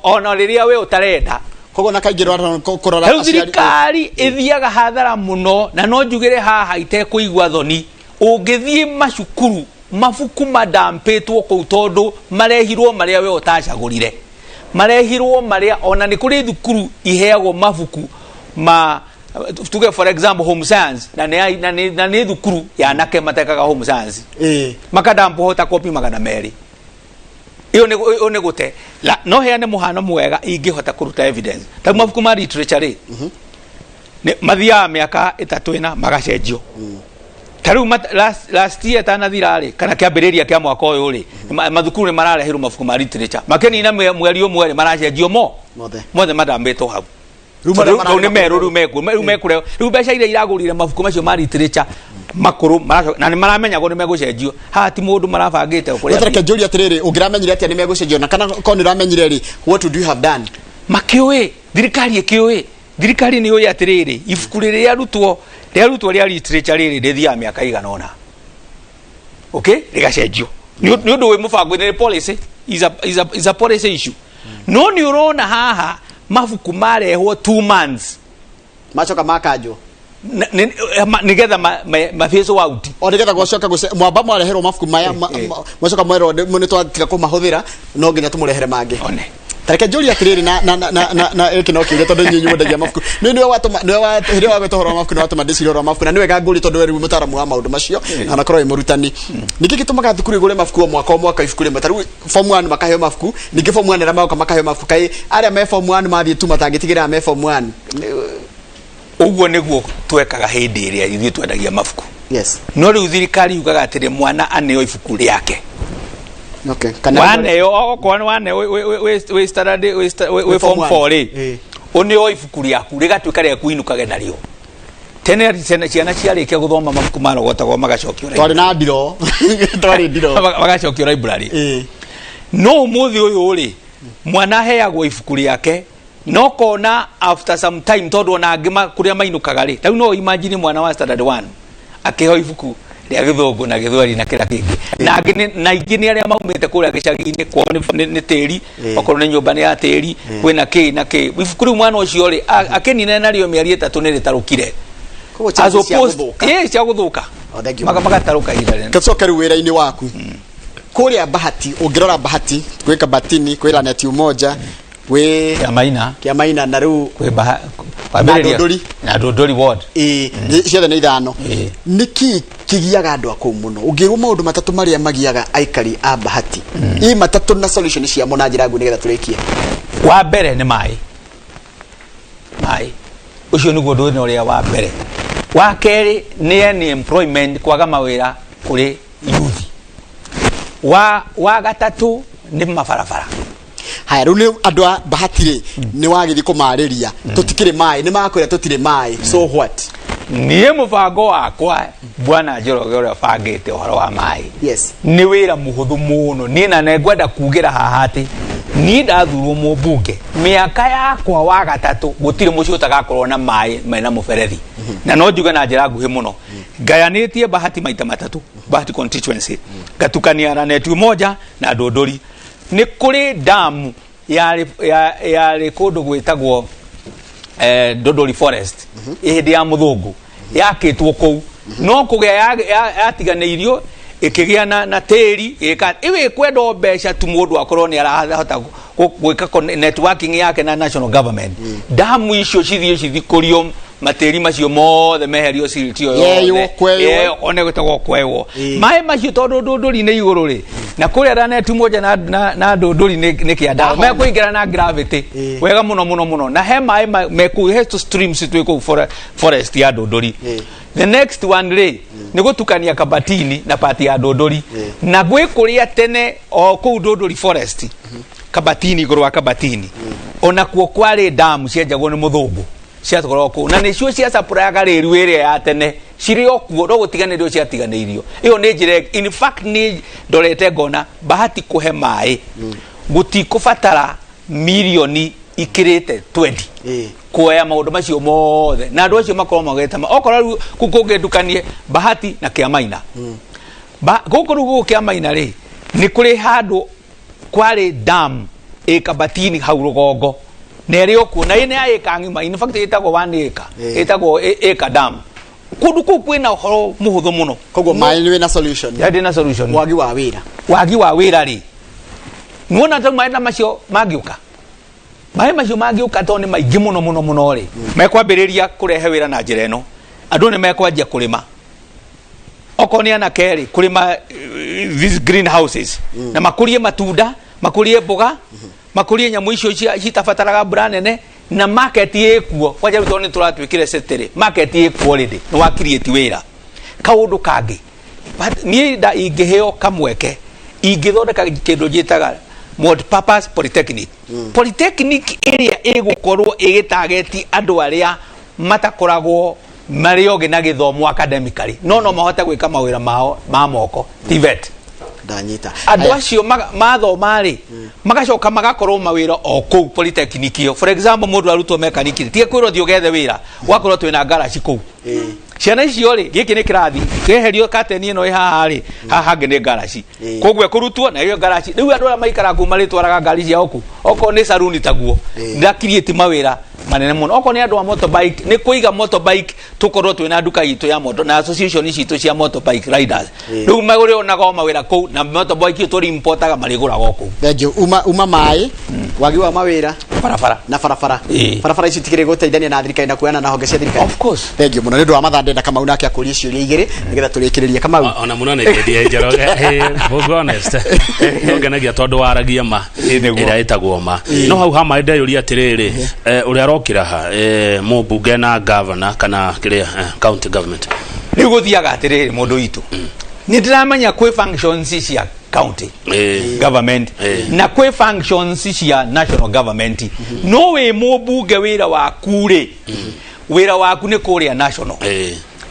ona rĩrĩa we ũtarenda. Koguo na kaingĩ rora kũrora Rĩu thirikari ĩthiaga hathara mũno, na no njugĩre haha itekũigua thoni, ũngĩthiĩ macukuru, mabuku madampĩtwo kũu tondũ marehirwo marĩa we ũtacagũrire, marehirwo marĩa ona nĩ kũrĩ thukuru iheagwo mabuku ma, tuge for example, home science, na nĩ thukuru ya anake matekaga home science, makadampo ta kopi 200. Iyo nĩ gũte. No heane mũhano mwega ingĩhota kũruta evidence, ta mabuku ma literature rĩ, nĩ mathiaga mĩaka 3 4 magacenjio. Ta rĩu last year tanathira rĩ, kana kĩambĩrĩria kĩa mwaka ũyũ rĩ, mathukuru nĩ marareherwo mabuku ma literature, makĩnina mweri ũmwe rĩ, maracenjio mo Mothe. Mothe madambĩtwo hau. Rĩu Tondũ marĩa rĩu nĩ mararĩ merũ, rĩu mekuo, rĩu mekũrehwo, rĩu mbeca iria iragũrire mabuku macio ma literature makũrũ na nĩ maramenyagwo nĩ megũcenjio. Haha ti mũndũ marabangĩte kũrĩa. Reke njũrie atĩrĩrĩ, ũngĩramenyire atĩa nĩ megũcenjio, na kana korwo nĩ ũramenyire rĩ, what would you have done? Makĩũĩ, thirikari ĩkĩũĩ, thirikari nĩ ũĩ atĩrĩrĩ, ibuku rĩrĩ rĩarutwo rĩarutwo rĩa literature rĩrĩ rĩthiaga mĩaka igana ũna, okay, rĩgacenjio nĩ ũndũ wĩ mũbango-inĩ, nĩ policy, is a policy issue. No nĩ ũrona haha mabuku marehwo 2 months Macoka makanjwo. Nĩgetha ma phase out. O nĩgetha gwacoka mwamba mwareherwo mabuku maya, mwacoka mwerwo nĩ twatiga kũmahũthĩra, no nginya tũmũrehere mangĩ. One. Tareke njũrie atĩrĩrĩ, na ĩkĩ no kĩũria, tondũ inyuĩ mwendagia mabuku, nĩ nĩwe watũma, nĩwe wa hĩndĩ ĩyo wagwĩta ũhoro wa mabuku, nĩ watũma ndĩcirie ũhoro wa mabuku, na nĩ wega ngũrie tondũ we rĩu mũtaaramu wa maũndũ macio na onakorwo wĩ mũrutani. Nĩkĩ gĩtũmaga thukuru ĩgũre mabuku o mwaka o mwaka ibuku rĩmwe? Ta rĩu form 1 makaheo mabuku, ningĩ form 1 arĩa magoka makaheo mabuku. Kaĩ arĩa me form 1 mathiĩ tu matangĩtigĩra me form 1? Ũguo nĩguo twekaga hĩndĩ ĩrĩa ithuĩ twendagia mabuku. No rĩu thirikari yugaga atĩrĩ, mwana aneo ibuku rĩake. Okay, kana Waneo, okorwo nĩ waneo wĩ standard wĩ form form 4 rĩ, ũneo ibuku rĩaku rĩgatuĩka rĩa kuinũkage narĩo. Tene ciana ciarĩkia gũthoma mabuku marogotagwo magacokio Twarĩ na ndiro, twarĩ ndiro. Magacokio library. No ũmũthĩ ũyũ rĩ, Mwana aheagwo ibuku rĩake no kona after some time, tondũ ona angĩ kũrĩa mainũkaga rĩ, rĩu no imagine mwana wa standard 1 akĩheo ibuku rĩa Gĩthũngũ na Gĩthweri na kĩrĩa kĩngĩ, na angĩ na aingĩ nĩ arĩa maumĩte kũrĩa gĩcagi-inĩ, kwao nĩ tĩri. Okorwo nĩ nyũmba nĩ ya tĩri, kwĩna kĩ na kĩ. Ibuku rĩu mwana ũcio rĩ, akĩnina narĩo mĩeri 3 nĩ rĩtarũkire. Koguo As chances cia opposed gũthũka. Ĩĩ, cia gũthũka. Oh, thank you. Magatarũka ihinda rĩnene. Tũcoke rĩu wĩra-inĩ waku kũrĩa Bahati. Ũngĩrora Bahati, gwĩ Kabatini, kwĩ Lanet Umoja, gwĩ Kĩamaina. Kĩamaina, na rĩu kwĩ kwambĩrĩria- Ndũndũri. Na Ndũndũri ward. Ĩĩ, ciothe nĩ ithano. Nĩkĩ kĩgiaga andũ a kũu mũno? Ũngĩrwo maũndũ matatũ marĩa magiaga aikari a Bahati, ii matatũ na solution ciamo na njĩra nguhĩ nĩgetha tũrĩkie. Wa mbere nĩ maĩ. Maĩ ũcio nĩguo ũndũ ũrĩa wa mbere. Wa kerĩ nĩ unemployment, kwaga mawĩra kũrĩ youth. Wa gatatũ nĩ mabarabara. Haya, rĩu nĩ andũ a Bahati rĩ, nĩ wagĩthiĩ kũmarĩria tũtikĩrĩ maĩ, nĩ makwĩra tũtirĩ maĩ, so what? Niĩ mũbango wakwa, bwana Njoroge, ũrĩa bangĩte ũhoro wa maĩ, nĩ wĩra mũhũthũ mũno. Niĩ na nĩngwenda kugĩra haha atĩ niĩ ndathurwo mũmbunge mĩaka yakwa wa gatatũ, gũtirĩ mũciĩ ũtagakorwo na maĩ mena mũberethi. Na no njuge na njĩra nguhĩ mũno, ngayanĩtie Bahati maita matatũ, Bahati constituency, ngatukania Lanet Umoja na Ndũndũri. Nĩ kũrĩ damu yarĩ kũndũ gwĩtagwo Ndũndũri forest, hĩndĩ ya mũthũngũ yakĩtwo kũu, no kũgĩa yatiganĩirio, ĩkĩgĩa na tĩri, ĩka ĩyo ĩkwenda o mbeca tu, mũndũ akorwo nĩ arahota gwĩka networking yake na national government. Damu icio cithiĩ cithikũrio, matĩri macio mothe meherio, silt ĩyo Yeywo, yothe. kweywo. One gwĩtagwo kweywo. Maĩ macio, tondũ Ndũndũri nĩ igũrũ rĩ, na kũrĩa Lanet Umoja na Ndũndũri nĩ kĩandaro, Ndahoma. mekũingĩra na gravity wega mũno mũno mũno. Na he maĩ mekũu, he tũ streams twĩ kũu forest ya Ndũndũri. The next one rĩ, nĩ gũtukania Kabatini na part ya Ndũndũri, na gwĩ kũrĩa tene o kũu Ndũndũri forest, Kabatini, igũrũ wa Kabatini, onakuo kwarĩ damu cienjagwo nĩ mũthũngũ, ciakoragwo kũu, na nĩcio ciacapraga rĩru ĩrĩa ya tene. Cirĩ o kuo, no gũtiganĩrio ciatiganĩirio. Ĩyo nĩ njĩra. In fact, nĩ ndorete ngona Bahati kũhe maĩ gũtikũbatara mirioni ikĩrĩte 20 kuoya maũndũ macio mothe, na andũ acio makorwo magete okorwo rĩu kũu kũngĩ ndukanie Bahati na Kĩamaina. Gũkũ rĩu gũkũ Kĩamaina rĩ, nĩ kũrĩ handũ kwarĩ dam ĩ Kabatini hau rũgongo, na ĩrĩ o kuo, na ĩ nĩ ya ĩka ng'ima. In fact, ĩtagwo 1 acre, ĩtagwo ĩka dam. Kũndũ kũu kwĩna ũhoro mũhũthũ mũno. Koguo maĩ nĩ wĩna solution? Ya, ndĩna solution. Wagi wa wĩra? Wagi wa wĩra rĩ, nĩwona ta maĩ na macio mangĩũka, maĩ macio mangĩũka, tondũ nĩ maingĩ mũno mũno mũno rĩ, mekwambĩrĩria kũrehe wĩra na njĩra ĩno. Andũ nĩ mekwanjia kũrĩma, okorwo nĩ anake rĩ, kũrĩma these greenhouses, na makũrie matunda, makũrie mboga, makũrie nyamũ icio citabataraga mbura nene, na market ĩkuo. Kwanja rĩu tondũ nĩ tũratuĩkire city rĩ, market ĩkuo already, nĩ wa create wĩra. Kaũndũ kangĩ, but niĩ nda ingĩheo kamweke, ingĩthondeka kĩndũ njĩtaga multipurpose polytechnic, polytechnic ĩrĩa ĩgũkorwo ĩgĩtageti andũ arĩa matakoragwo marĩ ogĩ na gĩthomo academically, no mahote gwĩka mawĩra mao ma moko, TVET. Ndanyita. Andũ Aya. acio mathoma rĩ, magacoka magakorwo mawĩra o kũu polytechnic ĩyo. For example, mũndũ arutwo mechanic rĩ, tiga kwĩrwo thiĩ ũgethe wĩra, wakorwo twĩna ngaraci kũu. Ciana icio rĩ, gĩkĩ nĩ kĩrathi kĩeherio, kateni ĩno ĩ haha rĩ, haha hangĩ nĩ ngaraci. Koguo ĩkũrutwo na ĩyo ngaraci. Rĩu andũ arĩa maikaraga kũu marĩtwaraga ngari ciao kũu. Okorwo nĩ saruni taguo, ndakiriĩti mawĩra manene mũno. Okorwo nĩ andũ a motorbike, nĩ kũiga motorbike, tũkorwo twĩna nduka itũ ya moto na association citũ cia motorbike riders. Rĩu magũrĩonaga o mawĩra kũu, na motorbike tũrĩ importaga, marĩgũraga o kũu. Thank you. Uma maĩ, wagi wa mawĩra, barabara. Na barabara. Barabara ici tikĩrĩ gũteithania na thirikari na kuoyana na honge cia thirikari? Of course. Thank you mũno. Nĩ ũndũ wa mathaa, ndenda Kamau nake akũrie ciũria igĩrĩ nĩgetha tũrĩkĩrĩrie. Kamau. Ona muno nä ndä Njoroge, mũndũ honest no ngenagia tondũ waragia ma. Nĩguo. Ĩrĩa ĩtagwo ma. No hau ha maĩ ndeyũria atĩrĩrĩ, ũrĩa arokĩra ha mũmbunge na governor kana kĩrĩa county government? Rĩu gũthiaga atĩrĩrĩ, mũndũ witũ, nĩ ndĩramenya kwĩ functions cia county government na kwĩ functions cia national government. No wĩ mũmbunge, wĩra waku rĩ, wĩra waku nĩ kũrĩa national,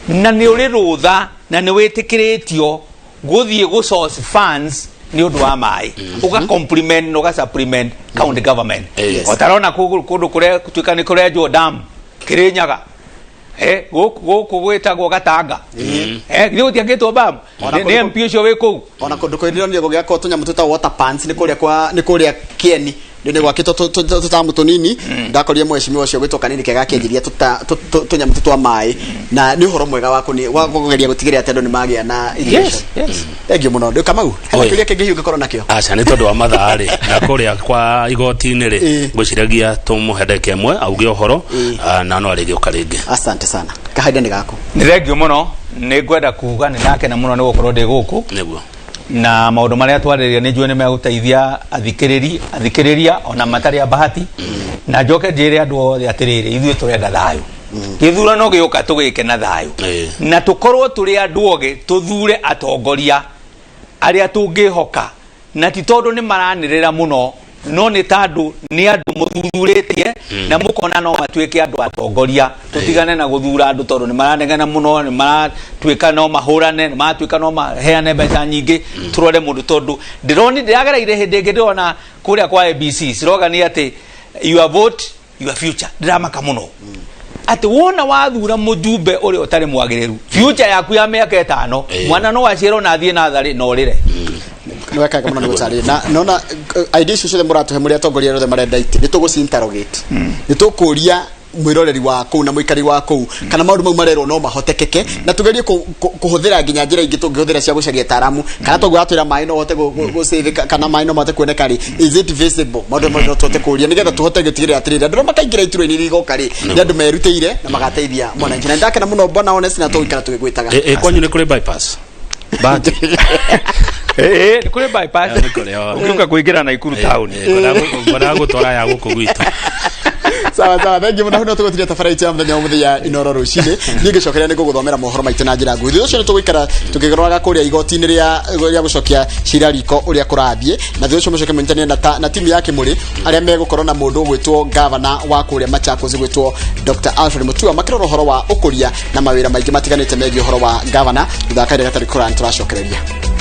na nĩ ũrĩ rũtha na nĩ wĩtĩkĩrĩtio gũthiĩ gũ source funds Nĩ ũndũ wa maĩ, ũga complement na ũga supplement county government. Yes. Otarona kũndũ kũrĩa tuĩka nĩ kũrenjwo dam Kĩrĩnyaga, gũkũ gwĩtagwo Gatanga, githĩ gũtiakĩtwo bam? Ona Nĩ MP ũcio wĩ kũu. Ona kũndũ kwĩndĩronire gũgĩakwo tũnyamũ twĩtagwo water pans nĩ kũrĩa kwa nĩ kũrĩa Kĩeni, nĩ gwakĩtwo tũtamu tũnini. Ndakorire mheshimiwa ũcio gwĩtwo Kanini Kega akĩanjiria tũnyamũ tũ twa maĩ, na nĩ ũhoro mwega wa wa kũgeria gũtigĩrĩra atĩ andũ nĩ magĩa na irrigation. Thank you mũno. Ndĩ Kamau, hena Oi. kĩũria kĩngĩ hihi ũngĩkorwo nakĩo? Aca, nĩ tondũ wa mathaa rĩ, na kũrĩa kwa igoti-inĩ rĩ, ngwĩciragia tũmũhe ndagĩka ĩmwe auge ũhoro, na no arĩgĩũka rĩngĩ. Asante sana. Kahinda nĩ gaku. Nĩ thengio mũno. Nĩ ngwenda kuga nĩ ndakena mũno nĩ gũkorwo ndĩ gũkũ. Na maũndũ marĩa twarĩrĩria nĩ njũĩ nĩ megũteithia athikĩrĩria ona matarĩ a bahati. Na njoke njĩre andũ othe atĩrĩrĩ, ithuĩ tũrenda thayũ. Gĩthurano gĩũka tũgĩke na thayũ, na tũkorwo tũrĩ andũ ogĩ, tũthure atongoria arĩa tũngĩhoka, na ti tondũ nĩ maranĩrĩra mũno, no nĩ tandũ nĩ andũ mũthuthurĩtie na mũkona no matuĩke andũ atongoria. Tũtigane na gũthura andũ tondũ nĩ maranegena mũno, nĩ maratuĩka no mahũrane, nĩ maratuĩka no maheane mbeca nyingĩ. Tũrore mũndũ, tondũ ndĩroni ndĩragereire hĩndĩ ĩngĩ ndĩrona kũrĩa kwa ABC slogan atĩ "Your vote, your future". Ndĩramaka mũno atĩ wona wathura mũjumbe ũrĩa ũtarĩ mwagĩrĩru, future yaku ya mĩaka 5, mwana no aciarwo na athiĩ natharĩ na ũrĩre. Nĩ wekaga mũno nĩ gũtarĩria, na nona idea icio ciothe mũratũhe mũrĩ atongoria arĩa othe marenda itĩ, nĩ tũgũci interrogate, nĩ tũkũria mwĩroreri wa kũu na mũikari wa kũu kana maũndũ mau marerwo no mahotekeke, na tugerie kũhũthĩra nginya njĩra ingĩ tũngĩhũthĩra cia gũcaria ataaramu, kana toguo atwĩra maĩ no hote gũsave kana maĩ no mahote kuoneka rĩ, is it visible? Maũndũ mau no tũhote kũria nĩgetha tũhote gũtigĩrĩra atĩrĩrĩ, andũ arĩa makaingĩra iturwa-inĩ iria igoka rĩ, nĩ andũ merutĩire na magateithia mwananchi. Na nĩndakena mũno, bwana Honest, na tũgũikara tũgĩgwĩtaga. Ĩ kwanyu nĩ kũrĩ bypass, Bahati? Ĩĩ, nĩ kũrĩ bypass. Nĩ kũrĩ, oh. Ũngĩũka kũingĩra Naikuru town. Ngwendaga gũtwara ya gũkũ gwitũ. Sawa sawa, thank you mũno. No tũgũtiria tabara itũ ya mũthenya wa mũthenya Inoro rũcinĩ. Niĩ ngĩcokeria nĩ ngũgũthomera mohoro maitũ na njĩra nguhĩ. Thutha ũcio nĩ tũgũikara tũkĩroraga kũrĩa igoti-inĩ rĩa gũcokia cira riko ũrĩa kũrathiĩ, na thutha ũcio mũcoke mũnyitanĩre na timu ya Kĩmũrĩ arĩa megũkorwo na mũndũ ũgwĩtwo gavana wa kũrĩa Machakos ũgwĩtwo Dr. Alfred Mutua, makĩrora ũhoro wa ũkũria na mawĩra maingĩ matiganĩte megiĩ ũhoro wa gavana. Thutha wa kahinda gatarĩ kũraya nĩ tũracokereria.